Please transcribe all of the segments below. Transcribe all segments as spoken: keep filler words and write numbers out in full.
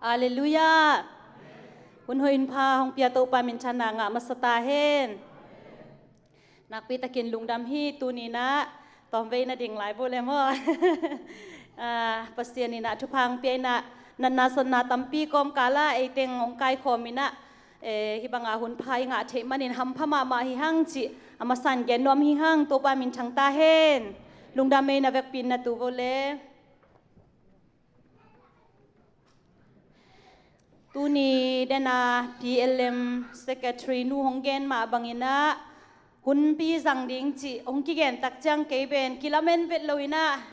Halleluiah. Hun hoih hun pha hong pia Topa minthanna ngah masa ta hen. Nakpi takin lungdam hi. Tuni in ah tawmvei na ding lai bawle maw? Ah, Pasian in ah thupha hong pia in ah natna satna tampi kawmkal ah ei teng hong kaikhawm in ah, eh, hih banga hun pha i ngah theih manin hampha mahmah hi hang cih a masa in gen nuam hi hang. Topa minthang ta hen. Lungdam ei, na vekpi in na tu vawle. Tuni den a P L M secretary nu hong gen mah bangin ah hunpi zang ding cih hong kigen tak ciang kei pen kilamen vet lo in ah,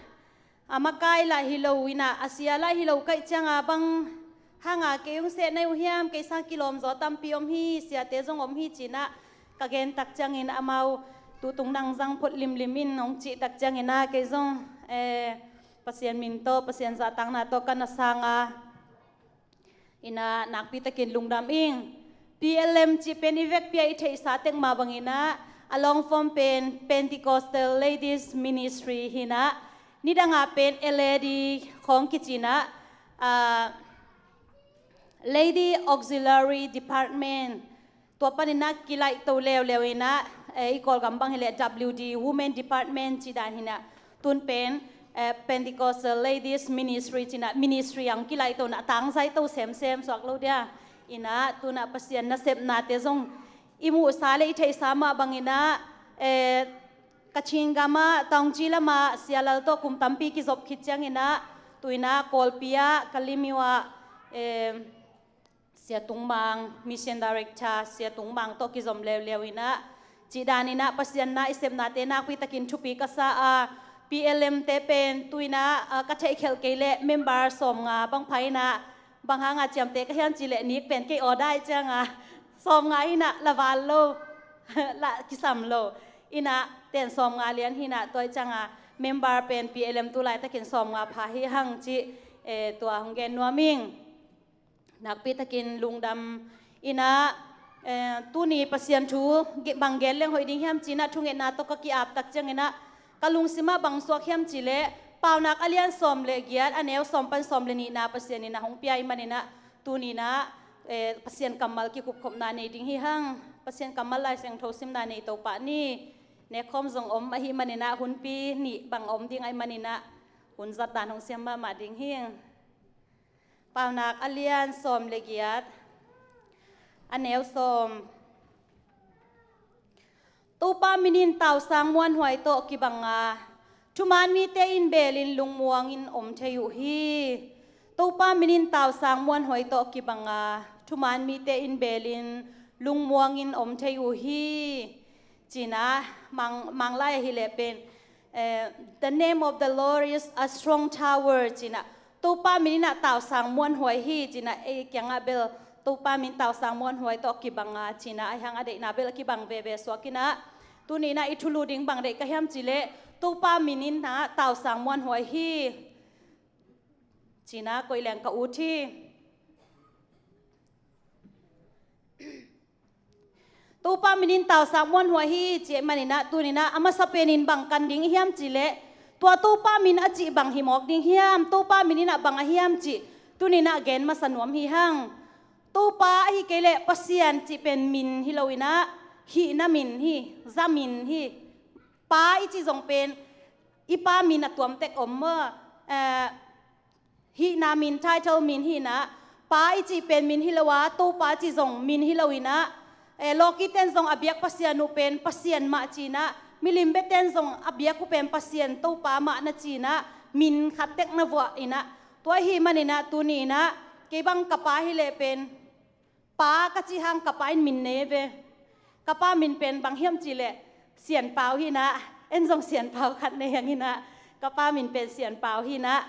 a makai lah hi lo in ah, a sia lah hi lo ka hih ciang a, bang hang a kei hong seh na hi uh hiam, kei sang kilawm zaw tampi om hi, siate zong om hi ci in ah ka gen tak ciangin amau tutung nang zang phot limlim in hong cih tak ciangin ah kei zong, eh, Pasian min tawh, Pasian zahtakna tawh ka na sang a, in ah nakpi takin lungdam ing. P L M cih pen i vekpi a i theihsa tek mah bangin ah a long form pen Pentecostal Ladies Ministry hi in ah, nidang a pen L A D khawng kici in ah, ah, Lady Auxiliary Department, tua panin ah kilaihto leuleu in ah, eh, i Kawlgam bang hileh W D, Women Department cih dan hi in ah, tun pen, eh, Pentecostal Ladies Ministry ci in ah, ministry a hong kilaihto in ah, a tangzaito semsem suak lo dia. In ah tun ah Pasian nasepnate zong i muhsa le i theihsa mah bangin ah, eh, Kachin gam ah, Taungci lam ah Sia Lal tawh kum tampi kizop khit ciangin ah, tu in ah Kawlpi ah Kalemyo ah, eh, Sia Tung Mang, Mission Director Sia Tung Mang tawh kizom leuleu in ah, cih dan in ah Pasian na i sepnate nakpi takin thupi ka sa a, P L M te pen tu in ah, ah, ka theihkhelh kei leh member sawmnga bang pha in ah, bang hang a ciamteh ka hiam cih leh nik pen kei aw dai ciang a, sawmnga in ah la val lo, la kisam lo. In ah ten sawmnga lian hi in ah, tua ciang a member pen P L M tu laitakin sawmnga pha hi hang cih, eh, tua hong gen nuam ing. Nakpi takin lungdam in ah, eh, tuni Pasian thu ge-, bang gen leng hoih ding hiam ci in ah thungetna tawh ka ki-ap tak ciangin ah ka lungsim ah bang suak hiam cih leh Paunak a lian sawm le giat, a neu sawm pan sawm le nihna Pasian in ah hong pia ahih manin ah tuni in ah, eh, Pasian kammal kikupkhopna nei ding hi hang. Pasian kammal Lai Siangtho simna nei to pah ni. Nekkhawm zong om ahih manin ah hunpi nih bang om ding ahih manin ah hun zat dan hong siam mahmah ding hi. Paunak a lian sawm le giat, a neu sawm. Topa min in tausang muanhuai tawh kibang a, thuman mite in belin lungmuangin om thei uh hi. Topa min in tausang muanhuai tawh kibang a, thuman mite in belin lungmuangin om thei uh hi. Ci in ah Mang, Manglai ahih leh pen, eh, "The name of the Lord is a strong tower," ci in ah, Topa min in ah tausang muanhuai hi ci in ah, ei kiangah bel Topa min tausang muanhuai tawh kibang a ci in ah, ahih hang a deihna bel a kibang veve suak in ah, tuni in ah i thulu ding bang deih ka hiam cih leh Topa min in ah tausang muanhuai hi ci in ah koih leng ka ut hi. Topa min in tausang muanhuai hi cih ahih manin ah tuni in ah a masa penin bang kan ding i hiam cih leh, tua Topa min a cih bang hi mawk ding hiam, Topa min in ah bang a hiam cih tuni in ah gen masa nuam hi hang. Topa ahih kei leh Pasian cih pen min hi lo in ah, hihna min hi, za min hi. Pa i cih zong pen i pa min a tuam tek om maw? Eh, hihna min, title min hi in ah, Pa i cih pen min hi lo a, Topa cih zong min hi lo in ah, eh, lawkite'n zong a biak Pasian uh pen Pasian mah ci in ah, milim bete'n zong a biak uh pen Pasian Topa mah na ci in ah, min khat tek na vuah in ah, tua ahih manin ah tuni in ah kei bang ka pa hi leh pen Pa ka cih hang ka pa in min nei ve. Ka pa min pen bang hiam cih leh Sian Pau hi in ah, en zong Sian Pau khat nei hang in ah, ka pa min pen Sian Pau hi in ah.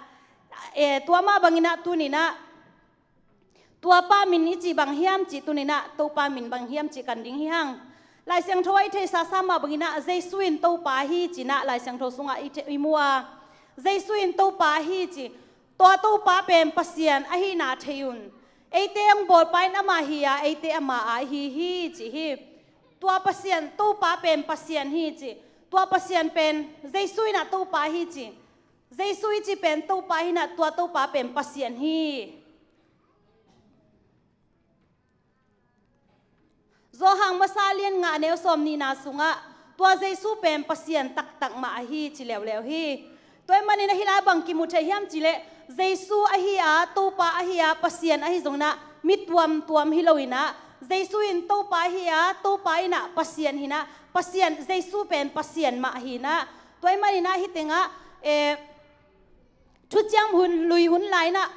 Eh, tua mah bangin ah tuni in ah, tua pa min i cih bang hiam cih tuni in ah, Topa min bang hiam cih kan ding hi hang. Lai Siangtho ah i theihsa sa mah bangin ah Jesu in Topa hi ci in ah Lai Siangtho sungah i the-, i mu a, Jesu in Topa hi ci. Tua Topa pen Pasian ahihna thei un. Eite hong bawlpa in amah hi a, eite ama a ahi hi ci hi. Tua Pasian, Topa pen Pasian hi ci. Tua Pasian pen Jesu in ah Topa hi ci. Jesu i cih pen Topa hi in ah, tua Topa pen Pasian hi. Johan masa lian nga a neu sawm nihna sungah tua Jesu pen Pasian taktak mah ahi ci leuleu hi. Tua ahih manin ahi lai bang kimu thei hiam cih leh Jesu ahi a, Topa ahi a, Pasian ahi zongin ah mi tuamtuam hi lo in ah, Jesu in Topa ahi a, Topa in ah Pasian hi in ah, Pasian, Jesu pen Pasian mah ahi in ah. Tua ahih manin ah hih tengah, eh, Thuciam hun, lui hun lai in ah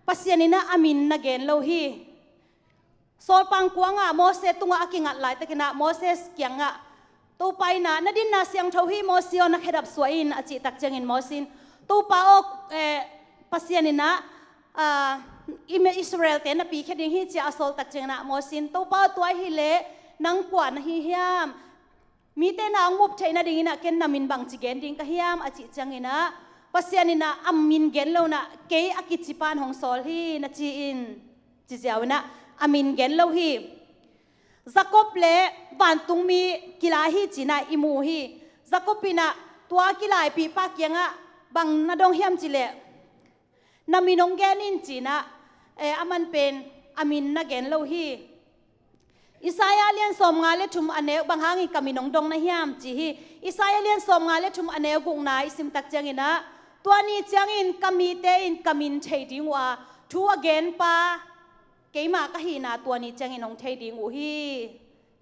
Pasian in ah a min na gen lo hi. Sawlpang kuang ah Mose tungah a kingat laitakin ah Moses kiangah Topa in ah, "Na dinna siangtho hi, Mose aw, na khedap suah in," a cih tak ciangin Mose in, "Topa aw, eh, Pasian in ah, ah, i-, Israelte na pikhia ding hi," ci-a a sawl tak ciangin ah Mose in, "Topa aw, tua hi leh nang kua na hi hiam? Mite na hong mup theih nadingin ah ken na min bangci gen ding ka hiam?" a cih ciangin ah Pasian in ah a min gen lo in ah, "Kei a kici pan hong sawl hi," na ci in, ci ziau in ah a min gen lo hi. Jakob le vantungmi kilai hi ci-in ah i mu hi. Jakob in ah tua kilaipihpa kiangah bang na dong hiam cih leh, "Na min hong gen in," ci-in ah, eh, aman pen a min na gen lo hi. Isaiah lian sawmnga le thum a neu, "Bang hangin ka min hong dong na hiam?" ci hi. Isaiah lian sawmnga le thum a neu gukna i sim tak ciangin ah, "Tua ni ciangin ka mite in ka min thei ding uh a, thu a genpa keimah ka hihna tua ni ciangin hong thei ding uh hi,"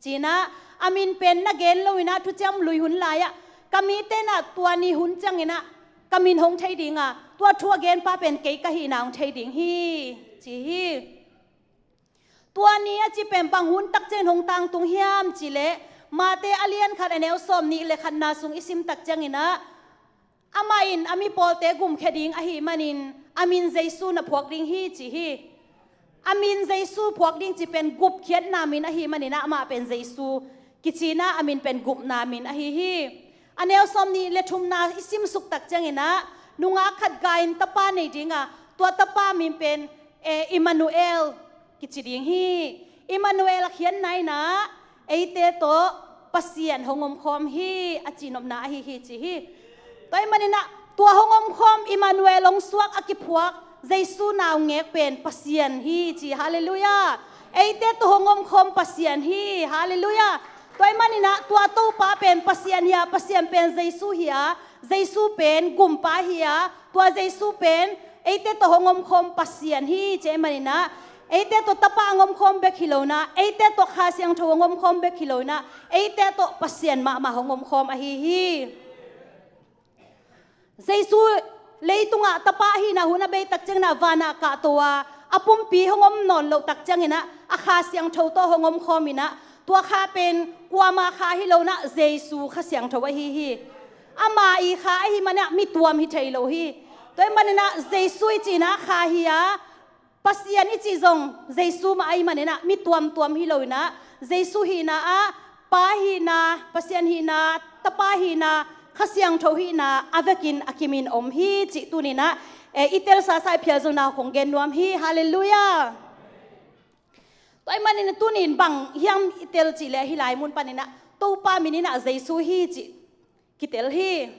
ci-in ah a min pen na gen lo in ah Thuciam lui hun lai-ah ka mite in ah tua ni hun ciangin ah ka min hong thei ding a, tua thu a genpa pen kei ka hihna hong thei ding hi, ci hi. Tua ni a cih pen bang hun tak ciangin hong tangtung hiam cih leh, Mate a lian khat a neu sawmnih le khatna sung i sim tak ciangin ah, "Amah in a mipawlte gumkhia ding ahih manin a min Jesu na phuak ding hi," ci hi. A min Jesu phuak ding cih pen gupkhiatna min ahih manin ah amah pen Jesu kici in ah a min pen gupna min ahi hi. A neu sawmnih le thumna i simsuk tak ciangin ah nungak khat gai in tapa nei ding a, tua tapa min pen, eh, Immanuel kici ding hi. Immanuel a khiatna in ah eite tawh Pasian hong omkhawm hi, a cihnopna ahi hi, ci hi. Tua ahih manin ah tua hong omkhawm, Immanuel hong suak, a kiphuak Jesu naungek pen Pasian hi, ci. Halleluiah. Eite tawh hong omkhawm Pasian hi. Halleluiah. Tua ahih manin ah tua Topa pen Pasian hi a, Pasian pen Jesu hi a, Jesu pen Gumpa hi a, tua Jesu pen eite tawh hong omkhawm Pasian hi, ci ahih manin ah eite tawh Tapa hong omkhawm bek hi lo in ah, eite tawh Kha Siangtho hong omkhawm bek hi lo in ah, eite tawh Pasian mahmah hong omkhawm ahi hi. Jesu leitungah Tapa ahihna hun a bei tak ciangin ah vanah kahto a, a pumpi hong om nawn loh tak ciangin ah a Kha Siangtho tawh hong omkhawm in ah, tua Kha pen kuama Kha hi lo in ah Jesu Kha Siangtho ahi hi. Ama i Kha ahih manin ah mi tuam hi thei lo hi. Tua ahih manin ah Jesu i cih in ah Kha hi a, Pasian i cih zong Jesu mah ahih manin ah mi tuamtuam hi lo in ah, Jesu hihna ah Pa hihna, Pasian hihna, Tapa hihna, Kha Siangtho hihna a vekin a kimin om hi cih tuni-in ah, eh, i telsasa i phial zongin ah kong gen nuam hi. Halleluiah. Tua ahih manin tuni-in bang hiam i tel cih leh, hih lai mun panin ah Topa min in ah Jesu hi cih kitel hi.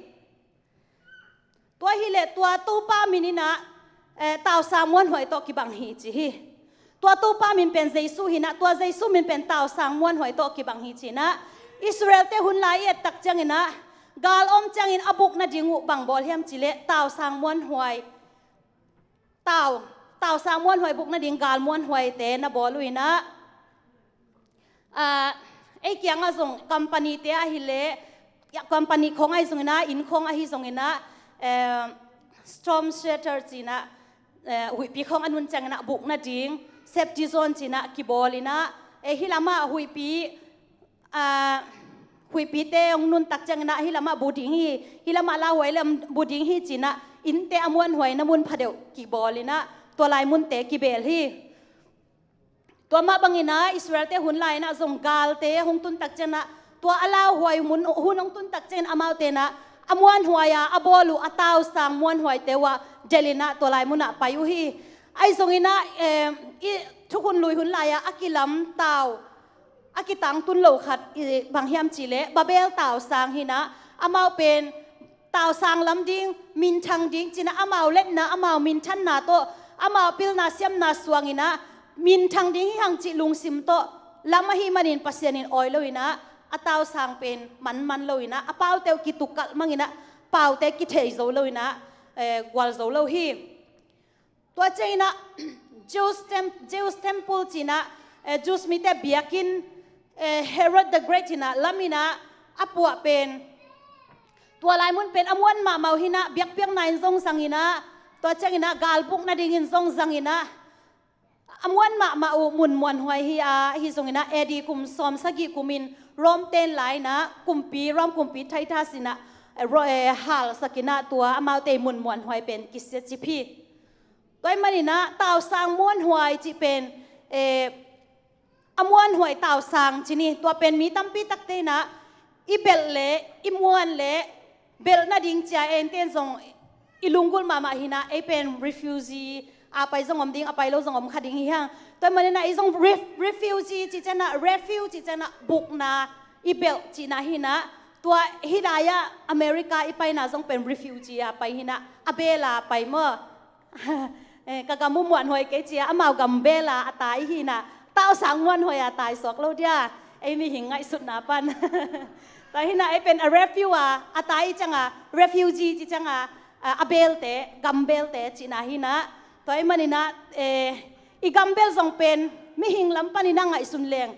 Tua hileh tua Topa min in ah, eh, tausang muanhuai tawh kibang hi ci hi. Tua Topa min pen Jesu hi in ah, tua Jesu min pen tausang muanhuai tawh kibang hi ci in ah, Israel-te hun lai i et tak ciangin ah, gal om ciangin a buk nading uh bang bawl hiam cih leh, tausang muanhuai, tau, tausang muanhuai buk nading gal muanhuaite na bawl uh in ah, ah, ei kiangah zong company-te ahi leh, ya, company khawng ahi zongin ah, inn khawng ahi zongin ah, eh, storm shelter ci in ah, eh, huihpi khawng a nun ciangin ah buk nading, safety zone ci in ah kibawl in ah, eh, hih lamah huihpi, ah, huihpite hong nun tak ciangin ah hih lamah bu ding hi, hih lamah lauhuai lam bu ding hi ci in ah, innte a muanhuaina mun phadeuh kibawl in ah, tua lai munte kibeel hi. Tua mah bangin ah Israel-te hun lai-in ah zong galte hong tun tak ciangin ah, tua a lauhuai mun, hun hong tun tak ciangin amaute in ah a muanhuai-a a bawl uh a tausang muanhuaite uh ah delh in ah tua lai munah pai uh hi. Ahi zongin ah, eh, i thukhun lui hun lai-ah a kilam tau, a kitangtun lo khat, eh, bang hiam cih leh Babel tausang hi in ah, amau pen tausang lam ding, minthang ding ci in ah, amau letna, amau minthanna tawh, amau pilna siamna suang in ah, minthang ding hi hang cih lungsim tawh lam ahih manin Pasian in awi lo inah, a tausang pen manman lo inah, a paute uh kitukalh mang inah, paute kithei zo lo inah, eh, gual zo lo hi. Tua ciang inah Jews tem-, Jews temple ci inah, eh, Jews mite biakinn, eh, Herod the Great inah lam inah a puah pen, tua lai mun pen a muan mahmah uh hi inah, biakpiakna in zong zang inah, tua ciang inah galbuk nadingin zong zang inah, a muan mahmah uh mun muanhuai hi a, ahi zong inah A D kum sawm sagih kum in Rome ten lai inah kumpi, Rome kumpi Titus inah, eh, ro-, eh, halsak inah tua amaute mun muanhuai pen kisia cip hi. Tua ahih man inah tausang muanhuai cih pen, eh, a muanhuai tausang ci ni, tua pen mi tampi takte inah i belh le i muan le belh nading cia, ente in zong i lunggulh mahmah hi inah, ei pen refugee, a pai zong om ding, a pai lo zong om kha ding hi hang. Tua ahih man inah ei zong ref-, refugee cih ciang inah, refuge cih ciang inah bukna, i belh cihna hi inah, tua hih lai-ah America i paina zong pen refugee a pai hi inah, a bel a pai maw? Eh, ka gam uh muanhuai kei ci a, amau gam bel a a tai hi inah, tausang muanhuai a tai suak lo dia, ei mihing ngaihsutna pan. Tua hi inah ei pen a refuge a, a tai ciang a, refugee ci ciang a, a, a belte, gam belte cihna hi inah. Tua ahih man inah, eh, i gam bel zong pen mihing lam pan inah ngaihsun leng,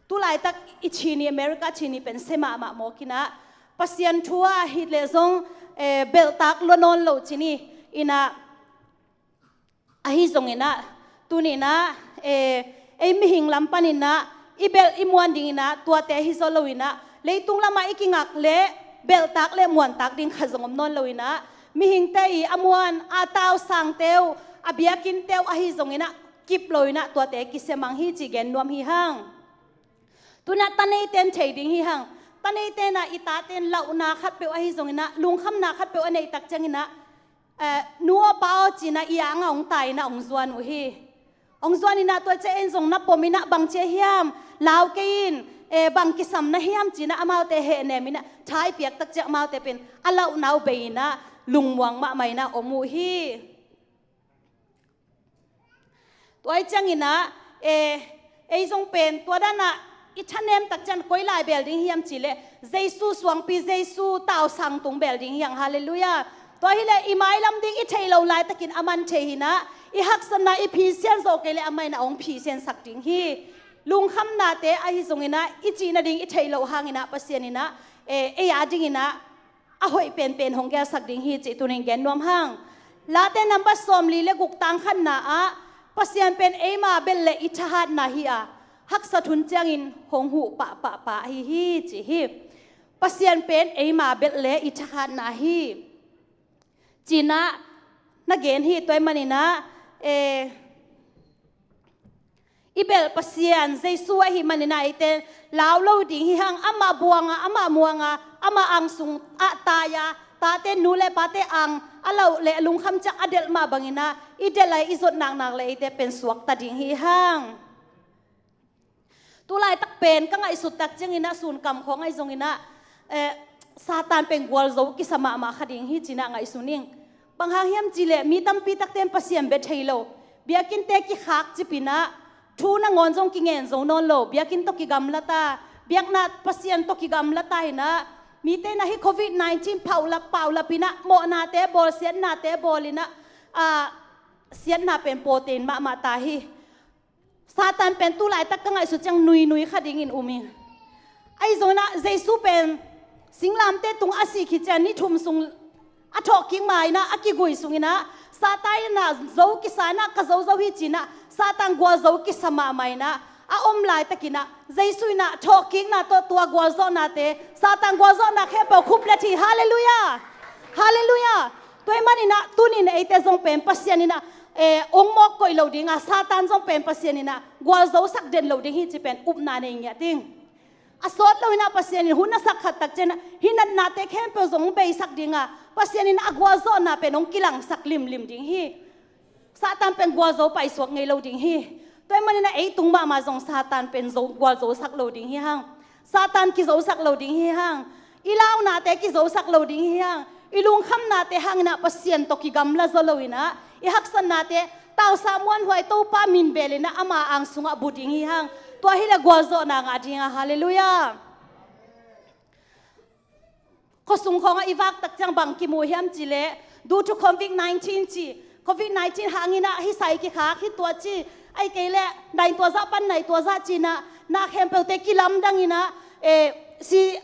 tu laitak i Chin i, America Chin i pen sia mahmah mawk inah, Pasian thu ah hi leh zong, eh, belhtak lua nawn lo ci ni inah, ahi zong inah, tuni inah, eh, ei mihing lam pan inah i belh i muan ding inah, tuate hi zaw lo inah, leitung lamah i kingak le belhtak le muantak ding khat zong om nawn lo inah, mihingte i a muan, a tausangte uh, a biakinnte uh ahi zong inah, kip lo inah tuate kisia mang hi cih gen nuam hi hang. Tu inah taneite in thei ding hi hang. Taneite inah i tate in lauhna khatpeuh ahi zong inah, lungkhamna khatpeuh a neih tak ciang inah, eh, nu aw pa aw ci inah i ang ah hong tai inah hong zuan uh hi. Hong zuan inah tua ciang en zong na pom inah bang ci a hiam, lau kei in, eh, bang kisam na hiam ci inah amaute hehnem inah, tha i piak tak ciang amaute pen a lauhna uh bei inah, lungmuang mahmah inah om uh hi. Tua ahih ciang inah, eh, ei zong pen tua dan ah i thanem tak ciang koi lai bel ding hiam cih leh, Jesu suangpi, Jesu tausang tung bel ding hi hang. Halleluiah. Tua hi leh i mailam ding i theih loh laitakin aman thei hi inah, i haksatna i phisian zawh kei leh amah inah hong phisiansak ding hi. Lungkhamnate ahi zong inah i cih nading i theih loh hang inah Pasian inah, eh, ei a ding inah a hoih penpen hong gelsak ding hi cih tuni in gen nuam hang. Late number sawmli le guk, tang khatna ah, Pasian pen eima belh le i thahatna hi a, haksat hun ciangin hong huh pahpah pa ahi hi ci hi. Pasian pen eima belh le i thahatna hi ci inah na gen hi. Tua ahih man inah, eh, i belh Pasian Jesu ahih man inah eite lau lo ding hi hang. Amah buang a, amah muang a, amah ang sung ah tai a, tate nu le pate ang a lauh le a lungkham ciang a delh mah bang inah i delh a, i zot naknak le eite pen suakta ding hi hang. Tu laitak pen ka ngaihsut tak ciang inah, sunkam khawng ahi zong inah, eh, Satan pen gualzo kisa mahmah kha ding hi ci inah ngaihsun ing. Bang hang hiam cih leh mi tampi takte in Pasian bia thei lo. Biakinnte kikhak cip inah, thu nangawn zong kingen zo nawn lo. Biakinn tawh kigamla ta, biakna Pasian tawh kigamla ta inah, mite inah hih covid nineteen paulap, paulap inah, mawhnate bawl, siatnate bawl inah, ah, siatna pen pawte in mahmah ta hi. Satan pen tu laitak ka ngaihsut ciang nuinui kha dingin um hi. Ahi zong inah Jesu pen singlamteh tung a sih khit ciang ni thum sung a thawhkik ma inah, a kigui sung inah, Satan inah zo kisa inah, ka zo zo hi ci inah, Satan gualzo kisa mahmah inah a om laitak inah, Jesu inah thawhkikna tawh tua gualzawhnate, Satan gualzawhna khempeuh khuplet hi. Halleluiah. Halleluiah. Tua ahih man inah tuni in eite zong pen Pasian inah, eh, hong mawk koih lo ding a, Satan zong pen Pasian inah gualzosak den lo ding hi cih pen upna nei ngiat ing. A sawt lo inah Pasian in hun a sak khat tak ciang inah hih natnate khempeuh zong hong beisak ding a, Pasian inah a gualzawhna pen hong kilangsak limlim ding hi. Satan pen gualzo paisuak ngei lo ding hi. Tua ahih man inah ei tung mahmah zong Satan pen zo, gualzosak lo ding hi hang. Satan kizosak lo ding hi hang. I launate kizosak lo ding hi hang. I lungkhamnate hang inah Pasian tawh kigamla zaw lo inah, i haksatnate Tausa muanhuai Topa min bel in ah ama ang sungah bu ding hi hang. Tua hileh gualzawhna ngah ding a, halleluiah. Khuasung khawngah i vak tak ciang bang kimu hiam cih leh, due to covid nineteen ci, covid nineteen hangin ah hih sai kikhak, hih tua ci, ahih kei leh nai tua zah pan nai tua zah ci-in ah, na khempeuhte kilamdang in ah, eh, si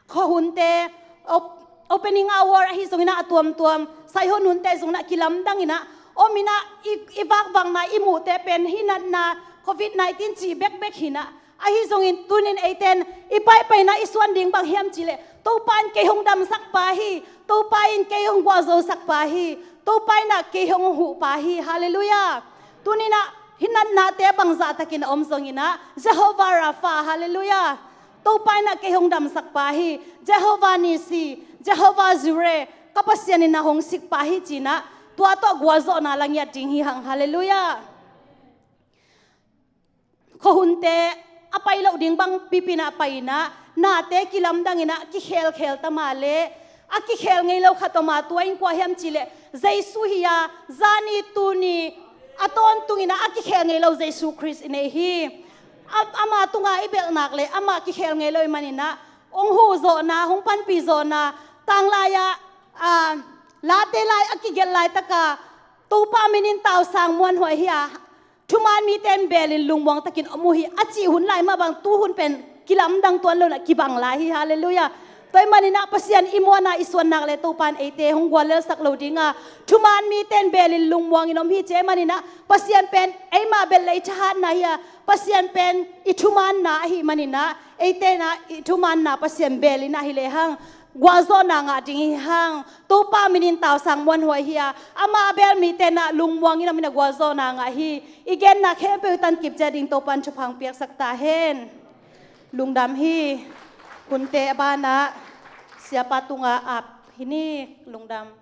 khuahunte, op-, opening hour ahi zongin ah a tuamtuam, sai hon hunte zongin ah kilamdang in ah om in ah, i, i vakvakna i muhte pen hih natna covid nineteen cih bekbek hi in ah, ahi zongin tuni-in eite in i paipaina i suan ding bang hiam cih leh, Topa in kei hong damsak pa hi, Topa in kei hong gualzosak pa hi, Topa in ah kei hong huh pa hi, halleluiah. Tuni-in ah hih natnate bangzah takin a om zongin ah, Jehovah Rapha, halleluiah. Topa in ah kei hong damsak pa hi, Jehovah Nissi, Jehovah Jireh, ka Pasian in ah hong sik pa hi ci-in ah, tua tawh gualzawhna la ngiat ding hi hang, halleluiah. Khuahunte a pai loh ding bang pipi-in ah pai in ah, nate kilamdang in ah kikhelkhel ta mah leh, a kikhel ngei lo khat om a, tua in kua hiam cih leh Jesu hi a, zani tuni a tawntung in ah a kikhel ngei lo Jesu Khrist i nei hi. A, ama tungah i belh nak leh amah kikhel ngei lo ahih manin ah, hong huh zawhna, hong panpih zawhna, tanglai-ah, a, late lai a kigelh laitak a, Topa min in tausang muanhuai hi a, thuman mite in bel in lungmuang takin om uh hi, a cih hun lai mah bang, tuhun pen kilamdang tuan lo-in ah kibang lai hi, halleluiah. Tua ahih manin ah Pasian i muanna i suan nak leh Topa in eite hong guallelsak lo ding a, thuman mite in bel in lungmuang in om hi ci ahih manin ah, Pasian pen eimah belh leh i thahatna hi a, Pasian pen i thumanna ahih manin ah, eite in ah i thumanna Pasian bel in ah hi lehang, gualzawhna ngah ding hi hang. Topa min in tausang muanhuai hi a, amah a bel mite in ah lungmuang in om in ah gualzawhna ngah hi. I genna khempeuh tan kipcia ding Topa in thupha hong piaksak ta hen. Lungdam hi. Hunte a banah siapa tungah ap hi ni. Lungdam.